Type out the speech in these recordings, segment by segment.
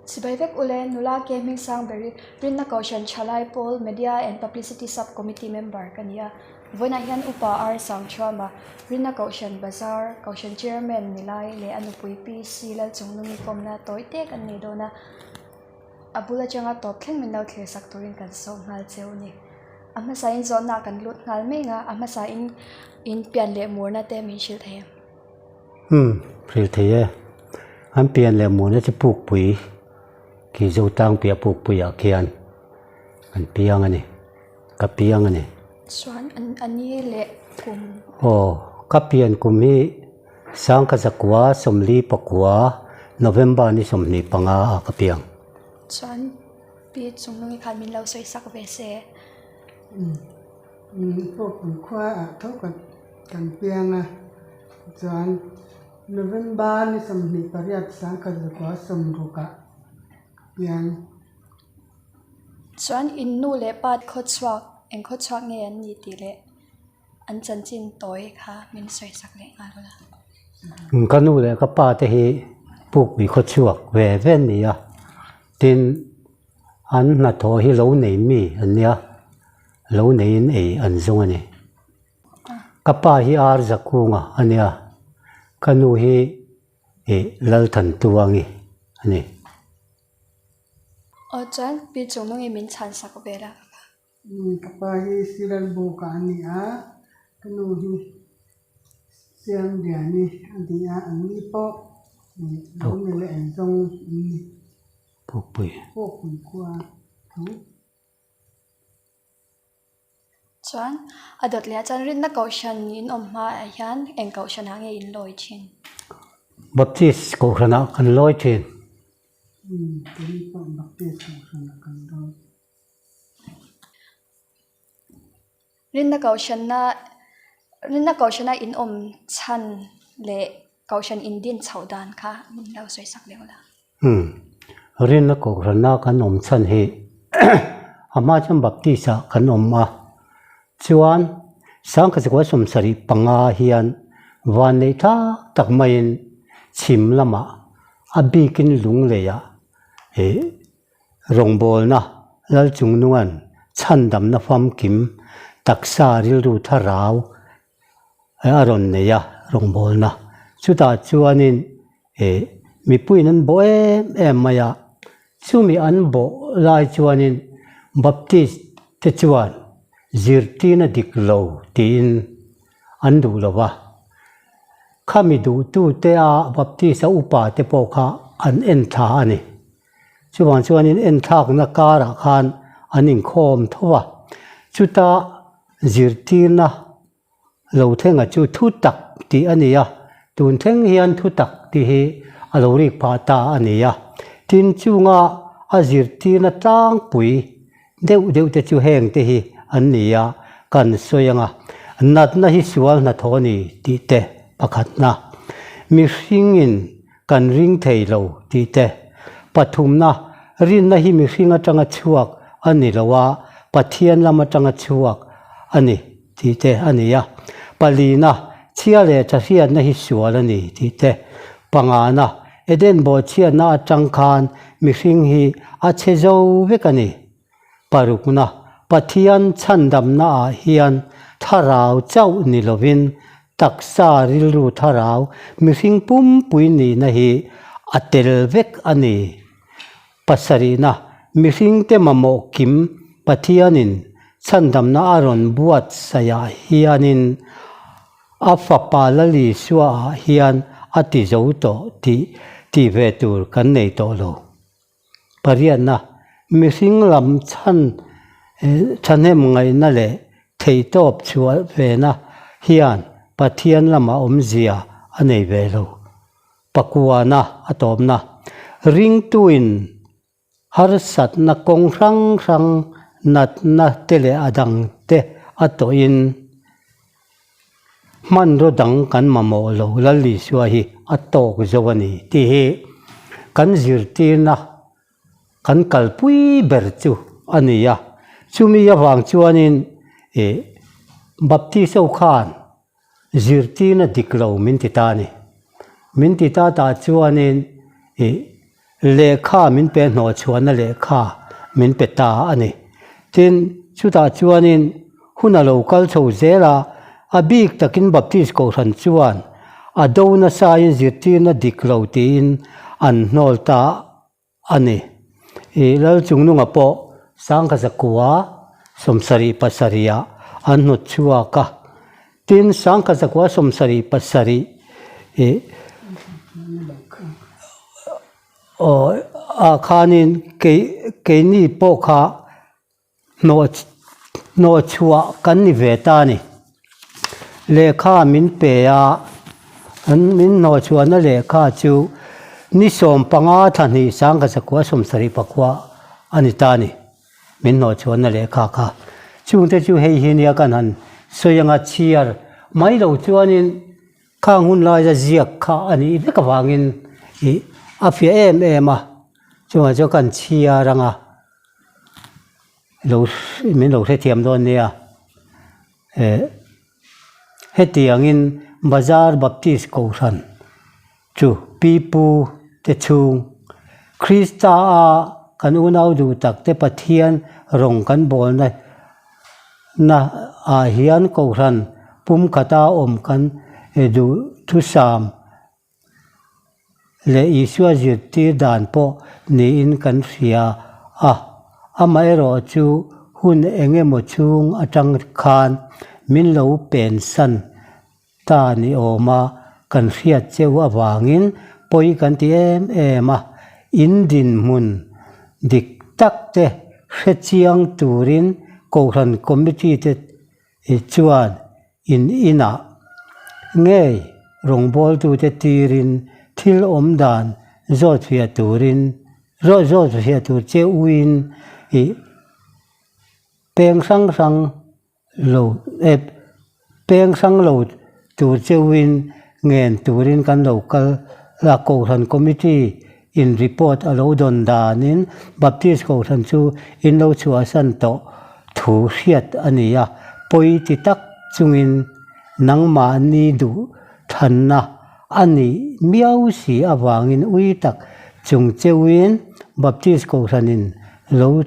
Chibai vek ule, nula ke hming sang beri Rinna Kohhran Thalai Pawl Media and Publicity Sub Committee member ka ni a. Vawiinah hian Upa R Sangthuama, Rinna Kohhran Bazar, Kohhran Chairman Nilai leh a nupui Pi C Lalchungnungi kawmna tawi tek an nei dawn a. A bul atanga tawp thleng min lo thlir sak turin kan sawm nghal cheu a ni. A hmasain zawhna kan lut nghal mek a, a hmasain in pian leh murna te min hrilh thei em? Umm, hrilh thei e. An pian leh murna chu pukpui khi Zotang piah pukpuiah khian an piang a ni, ka piang a ni. Chuan a ni leh kum. Aw, ka pian kum hi Sangkazakua 44 November ni 25 ah ka piang. Chuan Pi Chungnungi khan min lo sawi sak ve se. Umm pawhpui khua ah tho ka kan piang a, chuan November ni 28 Sangkazakua 60 ah ka piang. Chuan in nu leh pa khawchhuak eng khawchhuak nge an ni tih leh An chanchin tawi kha min sawi sak leh nghal ula. Ka nu leh ka pa te hi pukpui khawchhuak ve ve an ni a, tin an hnathawh hi lo nei mi an nia, lo neiin ei an zawng a ni. Ka pa hi ar zakunga a nia, ka nu hi ih Lalthantuangi a ni. Aw chuan Pi Chungnungi min chhan sak ve la. Ka pa hi Siral Buka a ni a, ka nu hi Siamliani a ni a, an ni pawh lo ni leh an zawng an ni. Pukpui. Pukpui khua tho. Chuan a dawt leh ah chuan rinna kohhran in awm hma ah hian eng kohhran ah nge in lawi thin? Baptist kohhran ah kan lawi thin. Kei pawh Baptist kohhran ah kan lawi. Rinna kohhranna Rinna kohhrana in awm chhan leh kohhran in din chhoh dan kha min lo sawi sak leh ula. Umm Rinna kohhrana kan awm chhan hi a hma chuan Baptist ah kan awm a, chuan Sangkachikua 75 hian vanneih thlak tak maiin chhim lamah a bikin Lungleiah ih Rawngbawlna Lalchungnunga'n chhandamna famkim taksa rilru thlarau a rawn nei a, rawngbawlna. Chutah chuanin ih mipuiin an bawh em em mai a, chumi an bawh lai chuanin Baptist te chuan zirtirna dik lo tiin an duh lo va. Khami duhtute a Baptist a upa te pawh kha an en thla a ni. Chuvang chuanin enthlakna karah khan an inkhawm tho a, chuta zirtirna lo thlenga chu thu tak tih a ni a, tun thleng hian thu tak tih hi a lo rik phah ta a ni a. Tin, chunga a zirtirna tlangpui deuh deuh te chu heng te hi an ni a, kan sawi ang a, natna hi sual hnathawh a ni tih te pakhatna, mihringin Kan ring thei lo tih te. Pathumna, rinna hi mihring atanga chhuak a ni lo a, Pathian lam atanga chhuak a ni tih te a ni a. Palina, chhia leh tha hriatna hi sual a ni tih te. Pangana, Eden bawhchhiatna atang khan mihring hi a chhe zo vek a ni. Parukna, Pathian chhandamna ah hian thlarau chauh ni lovin taksa rilru thlarau mihring pumpui nihna hi a tel vek a ni. Pasarihna, Mihringte mamawh kim Pathianin chhandamna a rawn buatsaih ah hianin a fapa Lalisua ah hian a ti zo tawh tih tih ve tur kan nei tawh lo. Pariatna, mihring lam chhan thahnem ngaihna leh theihtawp chhuah vena hian Pathian lama awmzia a nei ve lo. Pakuana a tawpna, ringtuin harsatna kawng hrang hrang natna te leh a dangte a tawhin Hmanraw dang kan mamawh lo Lal Isua hi a tawk zo a ni tih hi kan zirtirna kan kalpui ber chu a ni a. Chumi avang chuanin ih Baptist ho khan zirtirna dik lo min ti ta a ni. Min ti ta tah chuanin ih. Lehkha min pe hnawh chhuahna lehkha min pe ta a ni. Tin, chutah chuanin hun a lo kal chho zel a, a bik takin Baptist Kohhran chuan a do nasain zirtirna dik lo tiin an hnawl ta a ni. I Lalchungnunga pawh Sangkhazakua 77 ah an hnawt chhuak a. Tin, 1977 i aw ah khanin kei keini pawh kha hnawh hnawh chhuah kan ni ve ta a ni. Lehkha min pe a, an min hnawh chhuahna lehkha chu ni 15 thla hnih 1974 a ni ta a ni. Min hnawh chhuahna lehkha kha. Chungte chu hei hi nia kan han sawi anga chhiar mai lo chuanin khang hun laia ziak kha a nih vek avangin ih a fiah em em a, chungah chuan kan chhiar anga lo min lo hrethiam dawn nia. Eh hetiangin Bazar Baptist Kohhran chu pi pu te chhung Krista a kan unau duh tak te Pathian rawng kan bawlna na ah hian Kohhran pumkhata awm kan duh thusam leh Isua zirtir dan pawh niin kan hria a, amaherawhchu hun eng emaw chhung atang khan min lo pensan ta ni awma kan hriat cheu avangin pawi kan ti em em a, in dinhmun dik tak te hrechiang turin Kohhran Committee te chuan in inah ngei rawngbawltute tirin thil awm dan zawt fiah turin zawt fiah tur che uin ih peng hrang hrang lo ep peng hrang lo tur cheuhin ngen turin kan lo kal a, Kohhran Committee in report a lo dawn danin Baptist Kohhran chu in lo chhuahsan tawh thu hriat a ni a, pawi ti tak chungin nangmahni duh thanna a nih miau si avangin ui tak chung cheuhin Baptist Kohhranin lo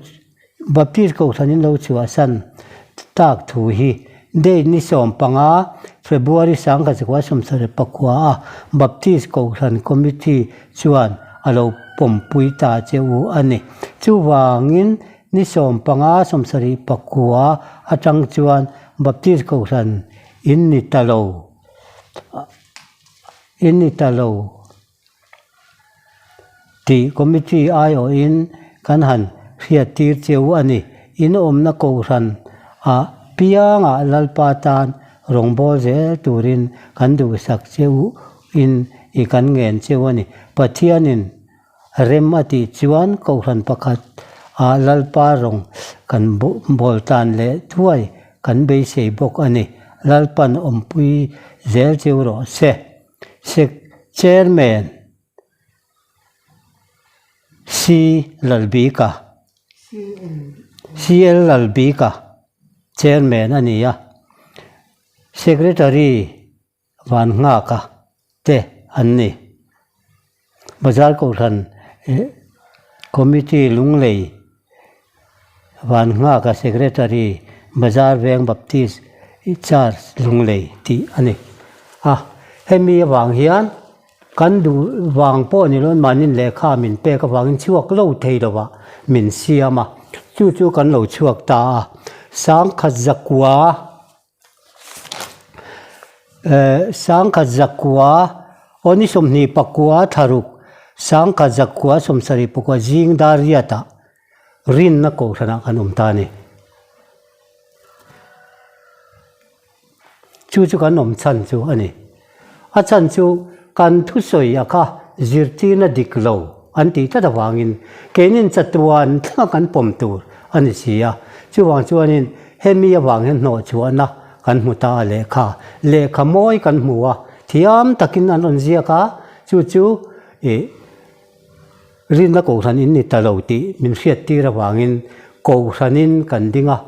Baptist Kohhran in lo chhuahsan tak thu hi date ni 15 February 1974 a Baptist Kohhran Committee chuan a lo pawmpui ta che u a ni. Chuvangin ni 15 74 atang chuan Baptist Kohhran in ni ta lo in ni ta lo. Tih committee aiawhin kan han hriattir cheu a ni. In awmna kohhran ah piangah Lalpa tan rawngbâwl zel turin kan duhsak cheu in i kan ngen cheu a ni. Pathianin rem a tih chuan kohhran pakhat ah Lalpa rawng kan bawl tan leh thuai kan beisei bawk a ni. Lalpan awmpui zel cheu rawh se. Sec Chairman C Lalbika CL Lalbika Chairman a ni a, Secretary Vanngaka te an ni. Bazar Kohhran Committee Lunglei Vanngaka Secretary Bazar Veng Baptist Church Lunglei tih a ni a. Hemi avang hian kan duh vang pawh ni loin mahni lehkha min pek avangin chhuak lo thei lo ah min siam a, chu chu kan lo chhuak ta a. Sangkhat zakua 1909 aw ni 29 thlaruk 1979 zing dar riatah rinna kohhranah kan awm ta a ni. Chu chu kan awm chhan chu a ni. A chhan chu kan thusawi a kha zirtirna dik lo an tih tlat avangin keinin chatuan thlenga kan pawm tur a ni si a. Chuvang chuanin hemi avang hian hnawh chhuahna kan hmu ta a lehkha, lehkha mawi kan hmu a, thiam takin an rawn ziak a, chu chu ih rinna kohhran in ni ta lo tih min hriattir avangin kohhranin kan ding a,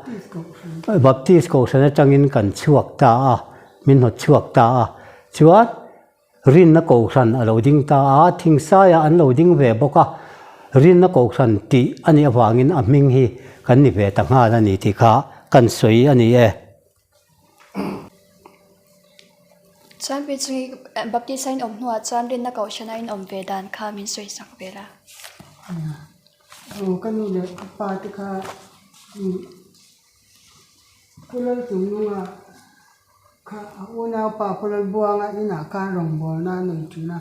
Baptist kohhran atangin kan chhuak ta a, min hnawt chhuak ta a, chuan rinna kohhran a lo ding ta a, thingsaiah an lo ding ve bawk a. Rinna Kohhran tih a nih avangin a hming hi kan ni ve ta nghal a ni tih kha kan sawi a ni e. Chuan pi chungi Baptist a inawm hnuah chuan Rinna Kohhran a inawm ve dan kha min sawi sak vel a. Aw ka nu leh ka pa te kha Pu Lalchungnunga kha a unaupa Pu Lalbuanga inah khan rawngbawlna a nei thin a.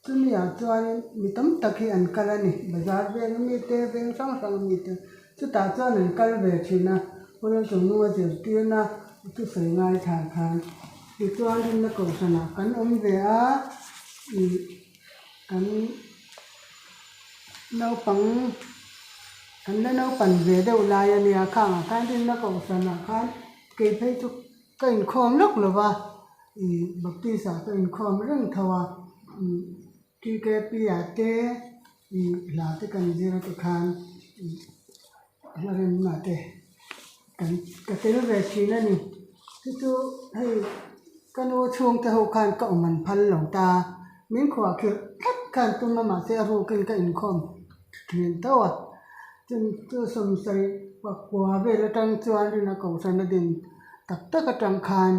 Chumi ah chuanin mi tam tak hi an kal a ni, bazar veng ami te, veng hrang hrang ami te, chutah chuan an kal ve thin a, Pu Lalchungnunga zirtirna thusawi ngaithla khan tichuan rinna kohhranah kan awm ve a, ih kan naupang kan la naupan ve deuh lai a nia khangah khan rinna kohhranah khan kei phei chu ka inkhawm lawk lo va. Ih Baptist ah ka inkhawm reng tho a, ih TKP ah te ih hla te kan zir te khan ih hla remna te kan ka tel ve thin a ni. Chu chu hei ka nu chhungte ho khan ka awm an phal lo ta, min khuah khirh tlat khan tum a mahse a rukin ka inkhawm thin tho a, chumi chu sawmsarih pakua vel atang chuan rin a kohhran a din. Tak tak atang khan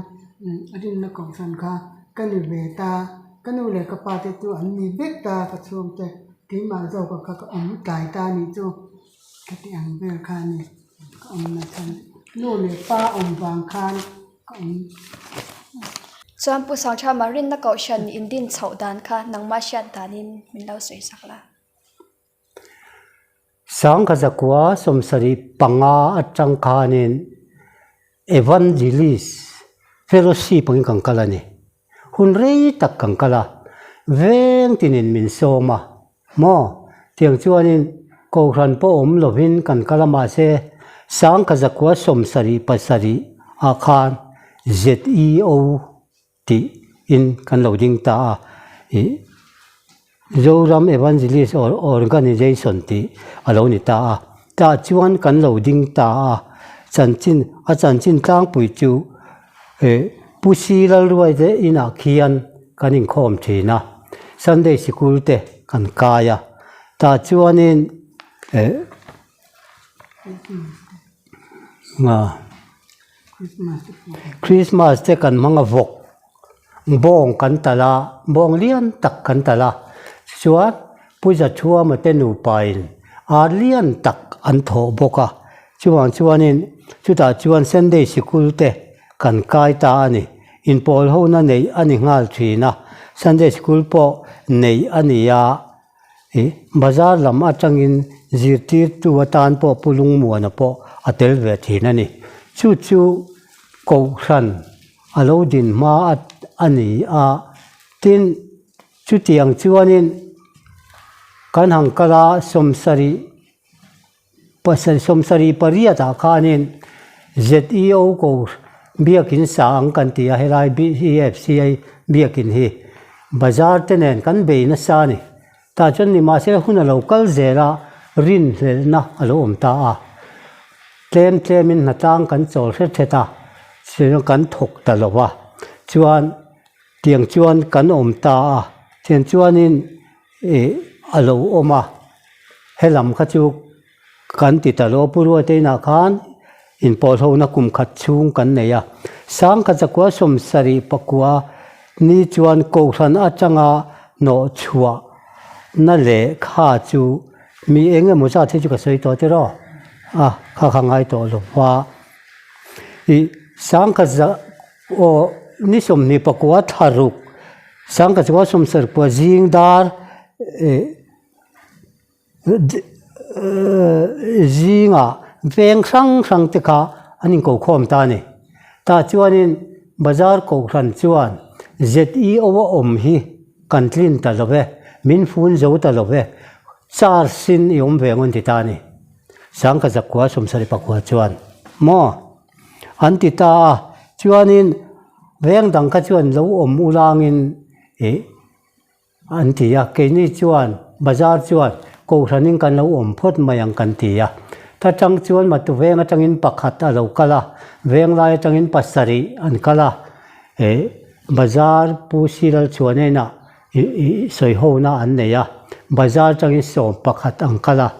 rinna kohhran kha ka ni ve ta, ka nu leh ka pa te chu an ni vek ta ka chhungte keimah zawk ah kha ka awm tlai ta a nih chu ka ti ang vel kha a ni ka awm na chhan nu leh pa awm vang khan ka awm. Chuan Pu Sangthama rinna kohhran in din chhoh dan kha nangmah hriat danin min lo sawi sak la. Sangkha zakua 75 atang khanin Evangelist Fellowship angin kan kal a ni. Hun rei tak kan kal a, veng tinin min sawm a, maw? Tiang chuanin Kohhran pawh awm lovin kan kal a mahse Sangkha zakua 77 ah khan ZEO tih in kan lo ding ta a, ih Zoram Evangelist Organization tih a lo ni ta a, tah chuan kan lo ding ta a, chanchin a chanchin tlangpui chu ih Pu Si Lalruai te inah khian kan inkhawm thin a, Sunday sikul te kan kai a, tah chuanin eh. Christmas te kan hmang a vawk bawng kan talh a bawng lian tak kan talh a chuan Pu Zathuama te nupa in ar lian tak an thawh bawk a chuvang chuanin chutah chuan Sunday sikul te kan kai ta a ni inpawl ho na neih a ni nghal thin a Sunday sikul pawh neih a ni a. Ih, bazar lam atangin zirtirtu atan pawh Pu Lungmuana pawh a tel ve thin a ni. Chu chu Kohhran a lo din hma a ni a, tin chutiang chuanin kan han kal a 70 Pasal 78 ah khanin ZEO ko biakin sa ang kan ti a, helai BEFCA biakin hi bazar te nen kan bei nasa a ni. Tah chuan nimahsela hun a lo kal zel a, rinhlelhna a lo awm ta a. Tlem tlemin hnatlang kan chawl hret hret a, chuan kan thawk ta lo va, chuan tiang chuan kan awm ta a, tiang chuanin Ih a lo awm a, helam kha chu kan ti ta lo, Pu Ruate inah khan inpawlhona kum khat chhung kan nei a, 1979 ni chuan Kohhran atanga hnawh chhuah na lehkha chu mi eng emaw zat hi chu ka sawi tawh tiraw a, kha kha ngai tawh lo va, ih sangkhat za aw ni 29 thla ruk. 1979 zing dar zingah veng hrang hrang te kha an inkokhawm ta a ni. Tah chuanin bazar kohhran chuan ZEO a awm hi kan tlin ta lo ve, min fun zo ta lo ve, charge sin i awm ve ang an ti ta a ni. 1979 chuan maw? An ti ta a, chuanin veng dang kha chuan lo awm ulangin ih an ti a, keini chuan bazar chuan kohhranin kan lo awm phawt mai ang kan ti a. Ta tang chuan matu veng atangin pakhat a lo kal a, veng lai atangin pasarih an kal a, ih bazar Pu Silalchhuana inah ih ih sawihona an nei a. Bazar atangin 11 an kal a.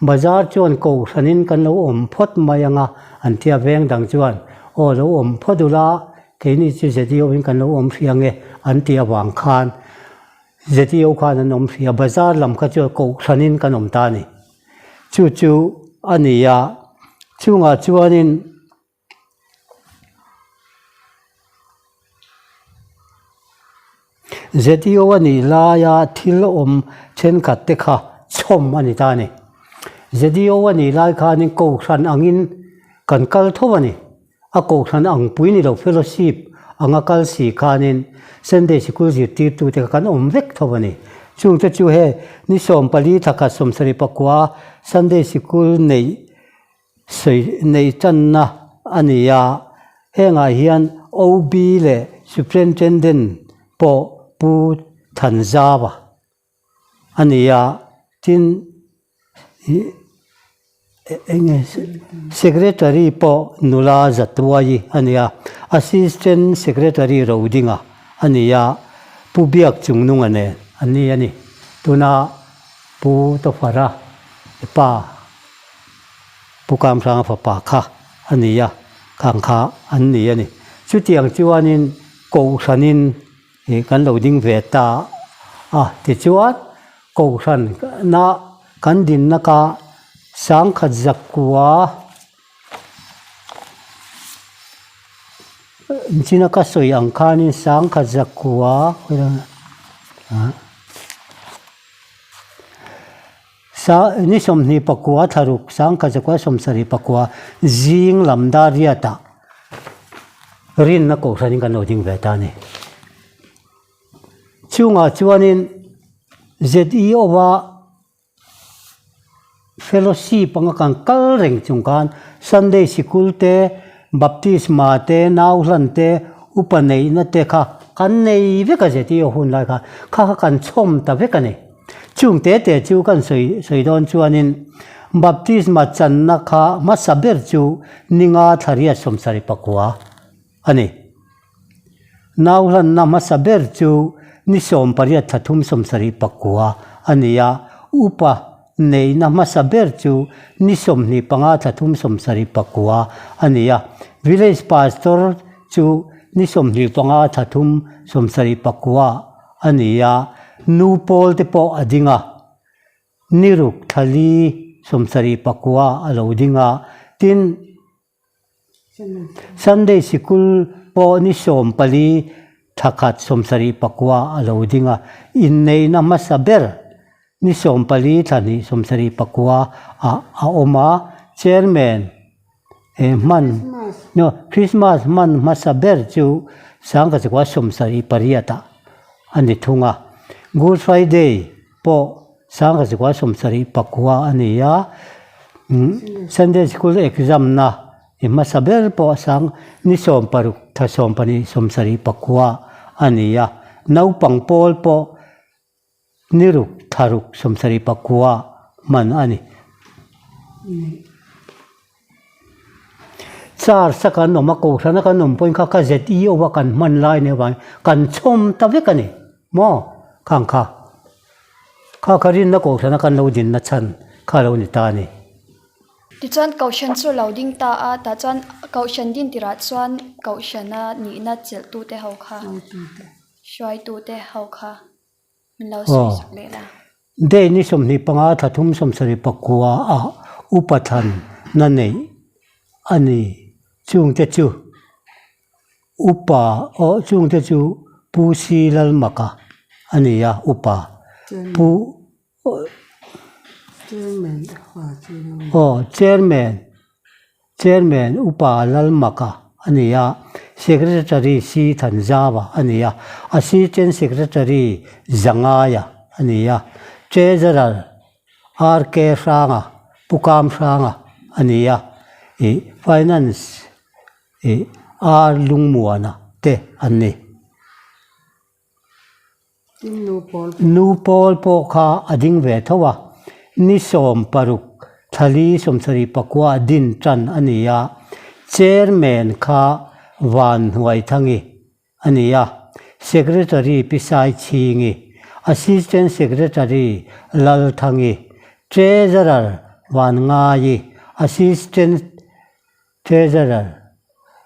Bazar chuan kohhranin kan lo awm phawt mai ang a, an ti a, veng dang chuan aw lo awm phawt ula, keini chu ZEO in kan lo awm hrih ang e an ti avang khan ZEO khan an awm hrih a, bazar lam kha chuan kohhranin kan awm ta a ni. Chu chu a ni a, chungah chuanin. ZEO a nih laia thil awm thenkhat te kha chhawm a ni ta a ni. ZEO a nih lai khanin kohhran angin kan kal tho a ni. A kohhran ang pui ni lo fellowship anga kal si khanin Sunday sikul zirtirtute kha kan awm vek tho a ni. Chungte chu he ni 14 thla khat 74 Sunday sikul neih Sawi neih tanna a ni a, hengah hian OB leh Superintendent pawh Pu Thanzava a ni a, tin enge Secretary pawh nula Zatuai a ni a, Assistant Secretary Rodinga a ni a, Pu Biak Chungnunga nen an ni a ni. Tuna Pu Tawfara pa. Pu Kamhranga fapa kha a ni a, khang kha an ni a ni. Chutiang chuanin Kohhranin ih kan lo ding ve ta a, tichuan Kohhran na kan dinna kha sangkhat zakua china ka sawi ang khanin sangkhat zakua. Sa ni 29 thlaruk 1974 zing lam dar riatah rinna kohhranin kan lo ding ve ta a ni. Chungah chuanin ZEO a fellowship anga kan kal reng chung khan Sunday sikul te, Baptisma te, nau hlan te, upa neihna te kha kan nei vek a ZEO hun lai kha, kha kha kan chhawm ta vek a ni. Chung te te chu kan sawi sawi dawn chuanin Baptisma channa kha hmasa ber chu ninga thlariat 74 a ni. Nauhlanna hmasa ber chu ni 18 thla thum 74 a ni a, upa neihna hmasa ber chu ni 25 thla thum 74 a ni a, Village Pastor chu ni 25 thla thum 74 a ni a, nu pawl te pawh a ding a, ni ruk thla li 74 a lo ding a, tin Sunday sikul pawh ni 14 thla khat 74 a lo ding a, inneihna hmasa ber ni 14 thla hnih 74 ah a awm a, Chairman hman Christmas hman hmasa ber chu 1978 ah a ni thung a, Good Friday pawh 1979 a ni a, Sunday School exam na hmasa ber pawh sang ni 16 thla 12 74 a ni a, naupang pawl pawh ni ruk thla ruk 74 hman a ni. Church a kan awm a, kohhran a kan awm pawhin kha ka ZEO a kan hman lai nia vangin kan chhawm ta vek a ni maw khang kha. Kha kha rinna kohhran a kan lo dinna chhan kha a lo ni ta a ni. Tichuan kohhran chu a lo ding ta a, tah chuan kohhran din tirah chuan kohhrana nihna chelhtute ho kha, hruaitute ho kha. Min lo sawi sak leh la. Day ni 25 thla thum 74 ah upa thlan na neih a ni. Chungte chu upa aw chungte chu Pu Si Lalmaka a ni a upa Pu aw Chairman Chairman Upa Lalmaka a ni a, Secretary C Thanzava a ni a, Assistant Secretary Zangaia a ni a, Treasurer RK Hranga, Pu Kam Hranga a ni a, ih Finance ih R Lungmuana te an ni. Nu pawl pawh kha a ding ve tho a, ni 16 thla li 74 a din tan a ni a, Chairman kha Van Hnuaithangi a ni a, Secretary Pi Saichhingi, Assistant Secretary Lalthangi, Treasurer Vanngai, Assistant Treasurer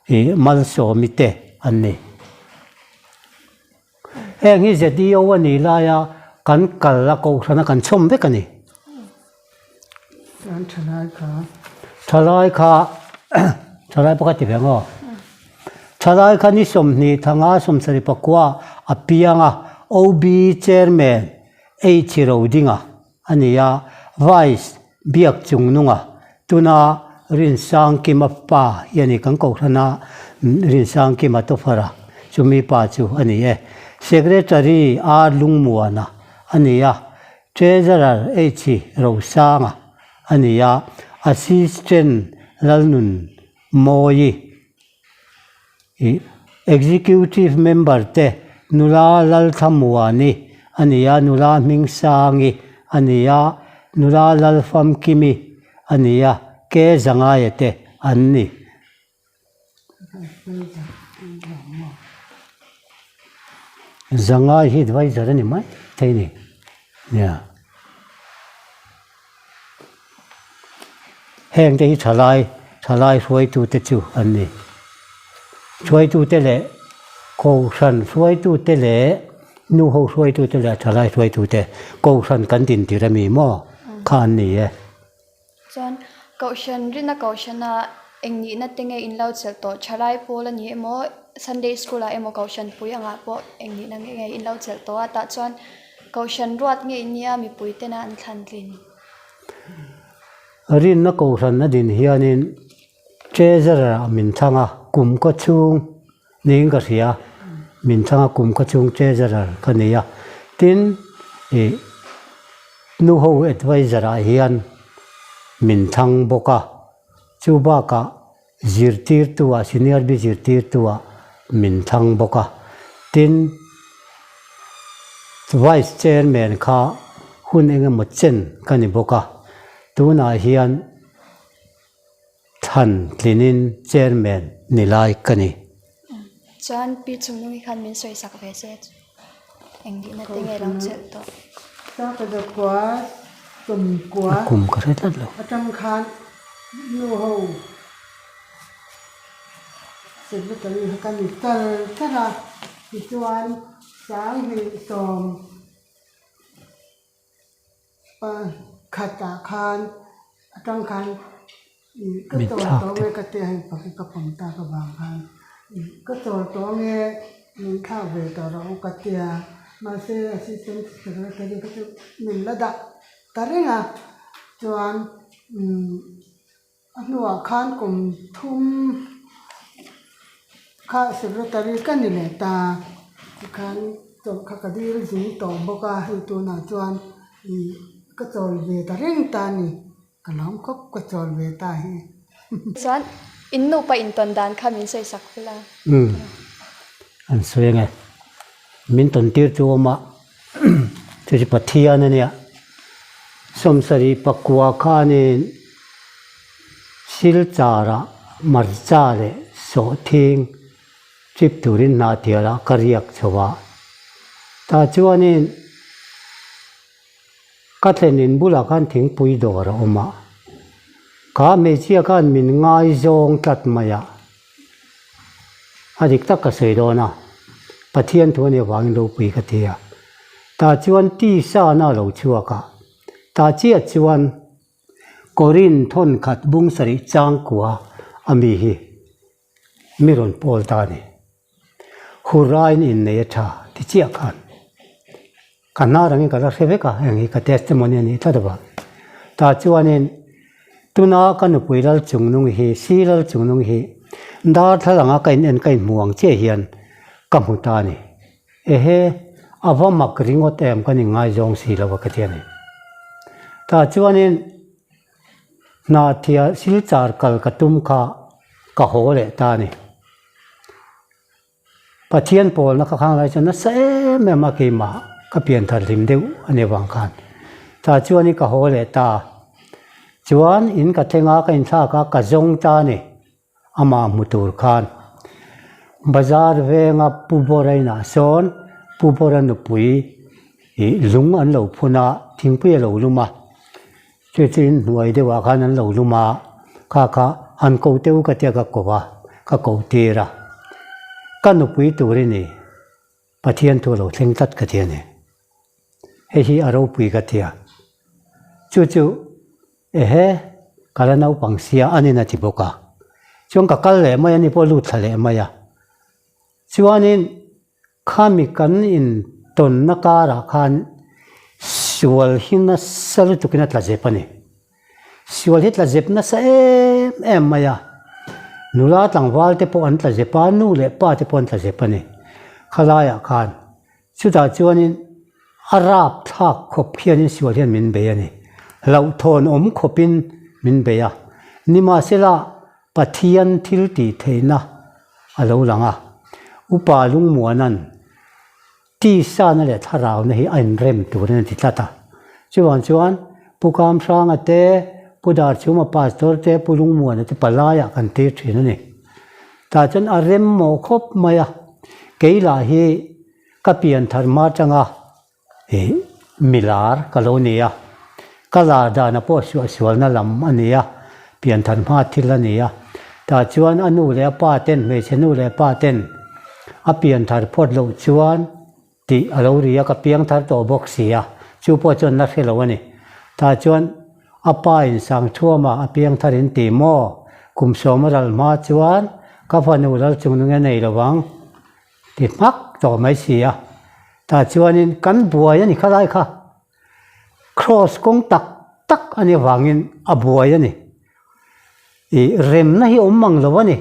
i Malsawmi te an ni. Heng hi ZEO a nih laia kan kal a kohhrana kan chhawm vek a ni. Chuan thalai kha. Thalai kha thalai pakhat ti ve ang aw. Thalai kha ni 20 thanga 79 a piang a OB Chairman H Rodinga a ni a, Vice Biak Chungnunga tuna Rinsangkima pa hi a ni, kan kohhrana Rinsangkima Tawfara chumi pa chu a ni e. Secretary R Lungmuana a ni a, Treasurer H Rosanga a ni a, Assistant Lalnun Mawi. Ih Executive member te nula Lalthlamuani a ni a, nula Hmingsangi a ni a, nula Lalfamkimi a ni a, Ke Zangaia te an ni. Zangai hi adviser a ni mai thei ni. Nia. Heng te hi thalai thalai hruaitute chu an ni. Hruaitute leh Kohhran hruaitute leh nu ho hruaitute leh thalai hruaitute Kohhran kan din tir a mi maw kha an ni e. Chuan Kohhran rinna Kohhrana eng nihna te nge in lo chelh tawh thalai pawl a ni emaw Sunday school ah emaw Kohhran pui angah pawh eng nihna nge in lo chelh tawh a tah chuan Kohhran ruat ngei nia mipui tena an thlan tlin. Rinna Kohhran a din hianin Treasurer ah min thlang a, kum kaw chhung niin ka hria, min thlang a kum kaw chhung Treasurer ka nei a. Tin, ih nuho Adviser ah hian min thlang bawk a, chu bakah Zirtirtu ah Senior B zirtirtu ah min thlang bawk a, tin Vice Chairman kha hun eng emaw chen ka ni bawk a, tunah hian thlan tlinin Chairman ni lai ka ni. Chuan Pi Chungnungi khan min sawisak ve se eng dihna te nge lo chelh tawh. Sakawda khua sawmkua A kum ka hre tlat lo. Atang khan nu ho secretary kha ka ni char char a, tichuan 2010 Pakhatah khan atang khan ih ka chawl tawh nge ka tia hei pakhat ka pawm tak avang khan ih ka chawl tawh nge min thlak ve tawh rawh u ka tia mahse assistant secretary kha chu min la dah ta reng a chuan umm A hnuah khan kum thum kha secretary ka ni leh ta tikhan chawlh kha ka dil zung tawh bawk a hei tunah chuan ih ka chawl ve ta reng ta a ni ka lawm khawp ka chawl ve ta hi. Chuan in nupa intawn dan kha min sawi sak hul a. Umm an sawi ange min tawn tir chu awm a chu chu Pathian a nia 79 khanin Silchar-ah Marcha leh Sawhthing trip turin hna thialah ka riak chho a. Tah chuanin ka thlen in bulah khan thingpui dawr a awm a, kha hmeichhia khan min ngaizawng tlat mai a, a dik tak ka sawi dawn a, Pathian thu a nih avangin ropui ka ti a. Tah chuan tisa na a lo chhuak a, tah chiah chuan Korin thawn khat bung sarih changkua a mi hi mi rawn pawl ta a ni. Hurrain innei a tha ti chiah khan ka hnar angin ka la hre vek a, heng hi ka testimony a nih tlat avang. Tah chuanin tuna ka nupui lal chungnung hi, si lal chungnung hi darthlalang a ka in en ka inhmu ang chiah hian ka hmu ta a ni. Ehe, a va mak ringawt em kan inngaizawng si lo a ka ti a ni. Tah chuanin hna thia silchar kal ka tum kha ka haw leh ta a ni. Pathian pawlna ka khang lai chuan nasa em em a keimah ka pian thar hlim deuh a ni avang khan. Tah chuanin ka haw leh ta. Chuan in ka thleng a, ka inthlak a, ka zawng ta a ni. Amah hmu tur khan bazar venga Pu Bawra inah sawn Pu Bawra nupui. Ih lung an lo phun a, thingpui a lo lum a, chu chu in hnuai deuhah khan an lo lum a, kha kha han ko teuh ka tia ka ko a, ka ko tir a, ka nupui tur i ni, Pathian thu a lo thleng tlat ka ti a ni, hei hi a ropui ka tia, chu chu ehe ka la naupang sia a nin a ti bawk a, chuan ka kal leh mai a ni pawh lut thla leh mai a, chuanin. Khami kan intawnna karah khan sual hi nasa lutukin a tla zep a ni. Sual hi tla zep nasa em em mai a, nula tlangval te pawh an tla zep a, nu leh pa te pawh an tla zep a ni. Khalaiah khan chutah chuanin a rap thlak khawp hianin sual hian min bei a ni. Hlauhthawn awm khawpin min bei a. Nimahsela Pathian thil tih theihna a lo lang a, Upa Lungmuana'n tisana leh thlarauna hi a inrem turin a ti tlat a. Chuvang chuan Pu Kamhranga te, Pu Darchhuma Pastor te, Pu Lungmuana te palaiah kan tir thin a ni. Tah chuan a rem mawh khawp mai a, kei lah hi ka pianthar hma atanga Ih, mi lar ka lo ni a, ka lar dana pawh suahsualna lam a ni a, pianthan hma thil a ni a. Tah chuan a nu leh a pa ten, hmeichhe nu leh pa ten a pianthar phawt loh chuan tih a lo ri a, ka piangthar tawh bawk si a, chu pawh chuan la hre lo a ni. Tah chuan a pa in Sangthuama a piangthar in ti maw? Kum sawma ral hma chuan ka fanu Lalchungnunge nei lo vang. Ti hmak tawh mai si a, tah chuanin kan buai a ni khalai kha, cross kawng tak tak a nih avangin a buai a ni. Ih remna hi awm mang lo a ni,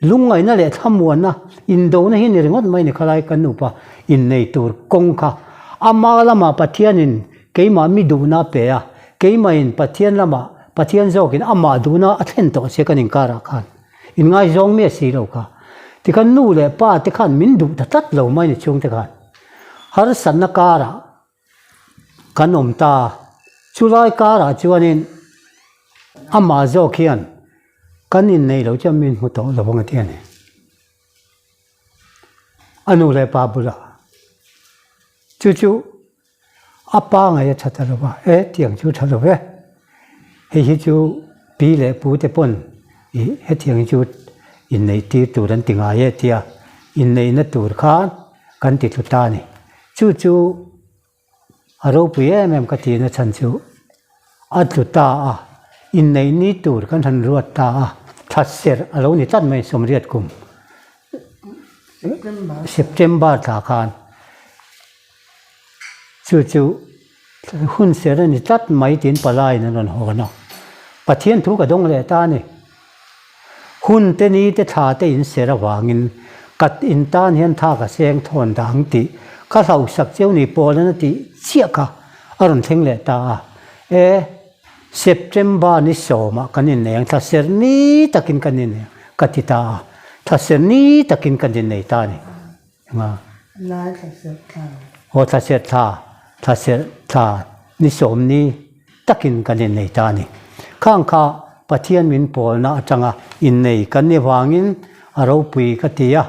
lungngaihna leh thlamuanna indona hi ni ringawt mai ni khalai kan nupa innei tur kawng kha. Ama lamah Pathianin keimah mi duhna a pe a, keimahin Pathian lamah Pathian zawkin amah duhna a thlen tawh che kan inkarah khan. In ngaizawng miah si lo kha. Tikhan nu leh pa te khan min duh ta tlat lo mai ni chhungte khan. Harsatna karah kan awm ta. Chulai karah chuanin amah zawk hian kan inneih loh chuan min hmu tawh lo ang a ti a ni. A nu leh pa bulah chu chu A pa ngaih a tha ta lo va, e tiang chu tha lo ve, hei hi chu pi leh pu te pawn ih hetiang hi chu inneih tir tur an ti ngai e tia inneihna tur khan kan ti tlu ta a ni. Chu chu a ropui em em ka tihna chhan chu a tlu ta a, inneih ni tur kan han ruat ta a, thla serh a lo ni tlat mai sawmriat kum September thla khan. Chu chu hun ser a ni tlat mai tiin palaiin an rawn hawn a. Pathian thu ka dawng leh ta a ni. Hun te ni te thla te in ser avangin ka in tan hian tha ka seng thawn dang tih ka hlauhsak cheu ni pawl an a tih chiah kha a rawn thleng leh ta a. E, September ni sawmah kan innei ang, thla ser ni takin kan innei ang ka ti ta a. Thla ser ni takin kan innei ta a ni. Enga? Lai thla serh thla. Aw thla serh thla, thla serh thla ni sawmni takin kan innei ta a ni. Khang kha Pathian min pawlna atanga innei kan ni vangin a ropui ka ti a,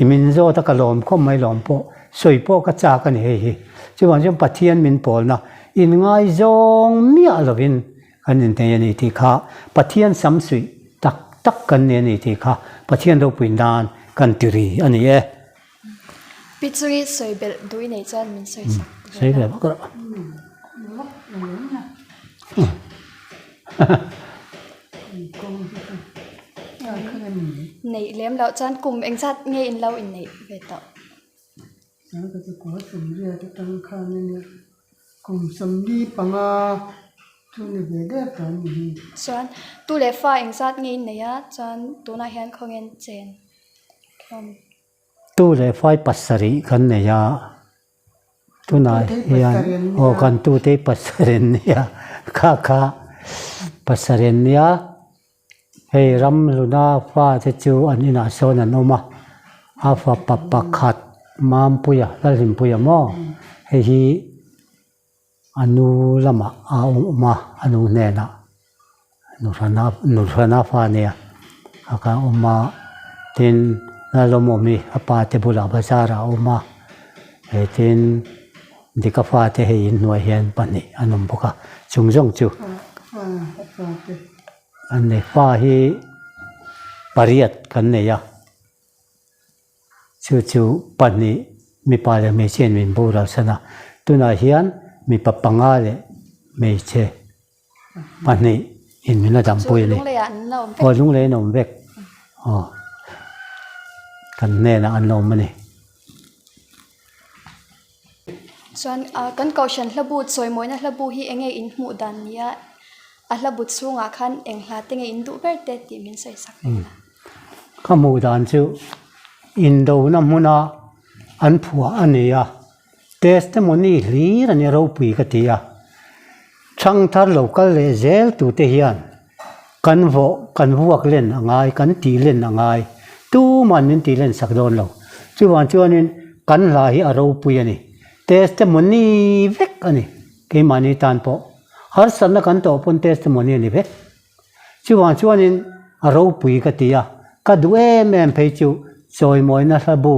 i min zawt a ka lawm khawp mai lawm pawh sawi pawh ka chak a ni hei hi. Chuvang chuan Pathian min pawlna inngaizawng miah lovin Kan innei a ni tih kha Pathian samsuih tak tak kan ni a ni tih kha Pathian ropui nan kan ti ri a ni e. Pi chungi sawi belh duh i neih chuan min sawi sak ve Sawi ve vak rawh. Neih lem loh chuan kum engzat nge in lo inneih ve tawh? Ka chu kua sawmriat atang khan a nia. Kum 45 chu ni ve der tawh a ni hi. Chuan tu leh fa engzat nge in nei a, chuan tunah hian khawnge an chen hlawm? Tu leh fai pasarih kan nei a, tunah hian aw kan tute hi pasarih an nia, kha kha pasarih an nia. Hei Ramhluna fate chu an inah sawn an awm a, a fapa pakhat Mampuia, Lalhlimpuia maw? Hei hi a nu lamah a awm a, a nu hnenah Nuhrana fa a nia, a kha awm a, tin Lalawmawmi a pa te bulah bazar ah a awm a, tin. Dika fate hei inhnuai hian pahnih an awm bawk a, chung zawng chu an nei. Fa hi pariat kan nei a, chu chu pahnih mipa leh hmeichhia in min boral san a, tunah hian mipa panga leh hmeichhe pahnih in min la dampui a ni. Aw lunglei an awm vek aw kan hnenah an la awm a ni. Chuan ah kan kohhran hla bu chawimawina hla bu hi eng nge in hmuh dan nia a hla bu chhungah khan eng hla te nge in duh ber te tih min sawi sak vek la. Ka hmuh dan chu indona hmuna an phuah a ni a, testimony hlir a ni ropui ka ti a, thangthar lo kal leh zel tute hian Kan vawh, kan vuak len a ngai, kan tih len a ngai. Tuman min tih len sak dawn lo. Chuvang chuanin kan hla hi a ropui a ni. Testimony vek a ni keimahni tan pawh. Harsatna kan tawh pawn testimony a ni vek. Chuvang chuanin a ropui ka ti a, ka duh em em phei chu chawimawina hlabu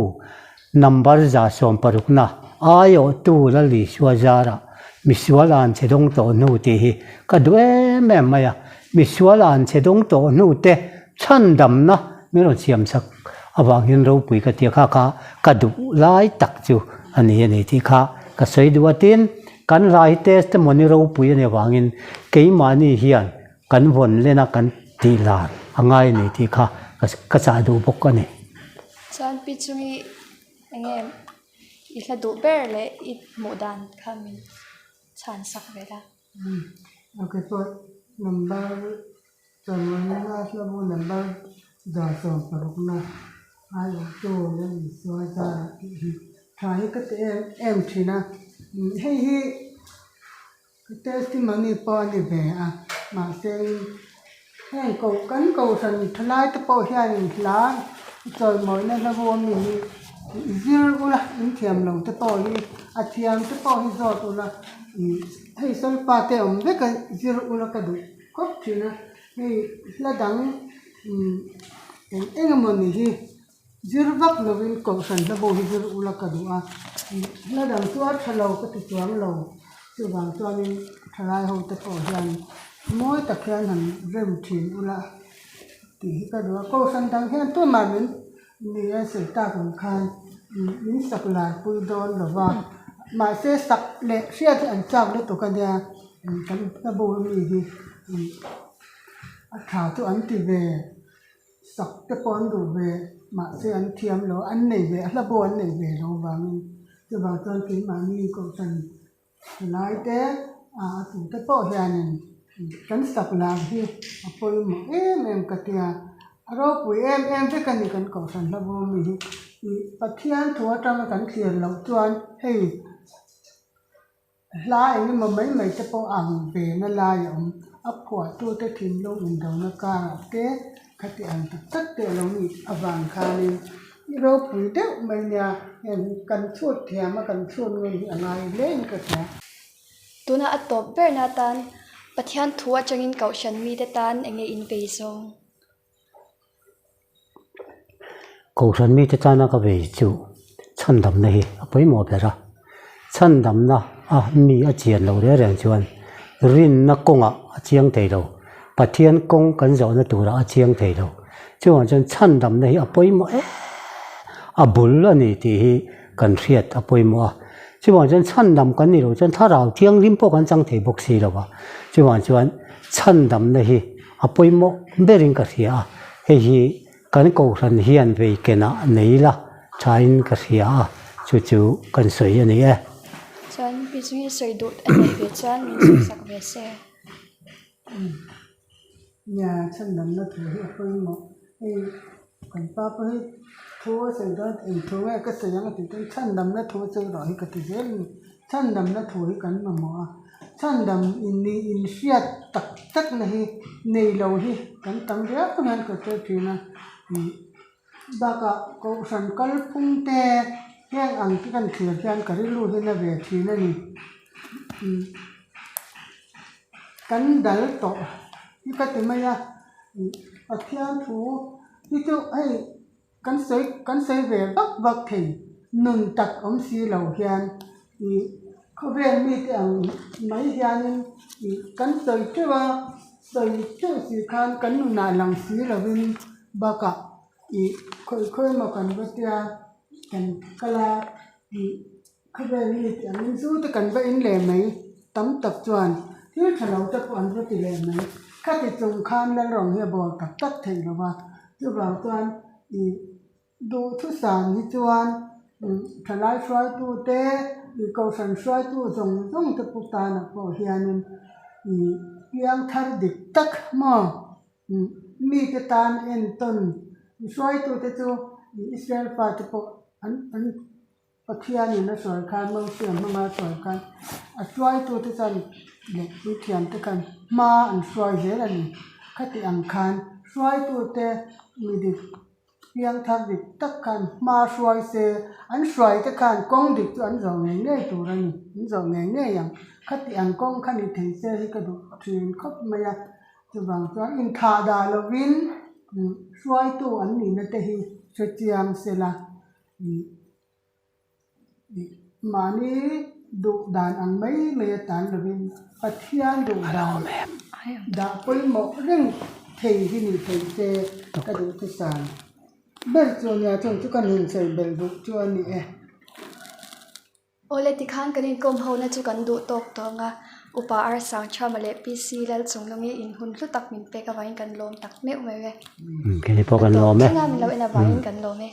Number 160 na aiawhtu Lalisua zarah misual an che dawng tawh hnu tih hi ka duh em em mai a, misual an che dawng tawh hnu te chhandamna min rawn siam sak avang hian ropui ka tia kha kha ka duh lai tak chu a ni a ni tih kha ka sawi duh a tin kan hla hi testimony ropui a nih avangin keimahni hian kan vawn len a kan tih lar a ngai a ni tih kha ka chah duh bawk a ni. Chuan pi chungi eng nge i hla duh ber leh i hmuh dan kha min chhan sak ve la. Ok pawh number chuan hla bu number 160 na ai awm tu leh Isua zara tih hi tha hi ka ti em em thin a hei hi. Testimony pawh a ni ve a, mahse heng koh kan kohhran thalai te pawh hianin hla chawimawina hla bu ami hi zir ula in thiam lo te pawh hi a thiam te pawh hi zawt ula hei solfa te awm vek a zir ula ka duh khawp thin a hei hla dang eng eng emawni hi. Zir vak lovin kohhran hla pawh hi zir ula ka duh a, hla dang chu a tha lo ka ti chuang lo, chuvang chuanin thalai ho te pawh hian mawi tak hian han rem thin ula tih hi ka duh a, kohhran dang hian tumah min ni a sawi tak ang khan min sak lar pui dawn lo va, mahse sak leh hriat hi an chak lutuk a nia kan hla bu ami hi a tha chu an ti ve. Sak te pawh an duh ve, mahse an thiam lo, an nei ve, a hla pawh an nei ve lo vangin chuvang chuan keimahni kohhran thalai te a tu te pawh hianin kan sak lar hi a pawimawh em em ka tia, a ropui em em vek a ni kan kohhran hla bawm mi hi, ih Pathian thu atanga kan thlir loh chuan hei. Hla eng emaw mai mai te pawh ang ve na lai a awm. A phuahtute thinlung indona karah te khati ang tak tak te a lo nih avang khanin i ropui deuh mai nia heng hi kan chhut thiam a kan chhut ngei hi a ngai hle in ka hria. Tuna a tawp berna atan Pathian thu atangin Kohhran mite tan eng nge in vei zawng? Kohhran mite tana ka vei chu chhandamna hi a pawimawh ber a, chhandamna a mi a chian loh reng reng chuan rinna kawngah a chiang thei lo, Pathian kawng kan zawhna turah a chiang thei lo. Chuvang chuan chhandamna hi a pawimawh em a bul a ni tih hi kan hriat a pawimawh a, chuvang chuan chhandam kan nih loh chuan thlarau thianghlim pawh kan chang thei bawk si lo va, chuvang chuan chhandamna hi A pawimawh berin ka hria a, hei hi kan kohhran hian vei kenah nei ila thain ka hria a, chu chu kan sawi a ni e. Chuan pi chu hi sawi duh a neih ve chuan min sawi sak ve se. Nia, chhandamna thu hi a pawimawh. Hei kan pa pawh hi thu a sawi dawn eng thu nge ka sawi ang a tih chuan chhandamna thu chu erawh hi ka ti zel a ni. Chhandamna thu hi kan mamawh a, chhandam in nih inhriat tak tak na hi nei lo hi kan tam viau hian ka hre thin a, bakah kohhran kalphung te heng ang te kan thlir hian ka rilru hi na ve thin a ni. Kan dal tawh hi ka ti mai a, Pathian thu hi chu hei. Kan sawi kan sawi ve vak vak thei nun tak awm si lo hian ih Khawvel mite ang mai hianin ih kan sawi teuh a, sawi teuh si khan kan nunah lang si lovin bakah ih khawi khawi emaw kan va tia kan kal a ih khawvel mite angin zu te kan va in leh mai tam tak chuan thil tha lo te pawh an va ti leh mai. Khati chung khan Lalrawng hi a bawl tak tak theih lo va, chuvang chuan ih. Duhthusam hi chuan thalai hruaitu te, kohhran hruaitu zawng zawng te pawh tanah pawh hianin piang thar dik tak maw mite tan entawn hruaitu te chu Israel fate pawh an an Pathianin a sawi khan Mosia hmanga a sawi khan a hruaitute chuan leh puithiamte khan hma an hruai zel a ni. Khati ang khan hruaitute mi dik piang thar dik tak khan hma hruai se an hruaite khan kawng dik chu an zawh ngei ngei tur a ni, an zawh ngei ngei ang. Khati ang kawng kha ni thei se hi ka duh thin khawp mai a, chuvang chuan inthlah dah lovin hruaitu an nihna te hi hrechiang sela. Mahni duh dan ang mai mai a tan lovin Pathian duh dan dah pawimawh reng thei hi ni thei se ka duh chu san ber chu a nia chung chu ka ninsawi belh duh chu a ni e. Awle tikhan kan inkawm ho na chu kan duh tawk tawh ang a, Upa Ar Sangchhama leh PC Lalchungnungi in hun hlu tak min pek avangin kan lawm tak meuh meuh e. Keini pawh kan lawm e. Thlengah min lo en avangin kan lawm e.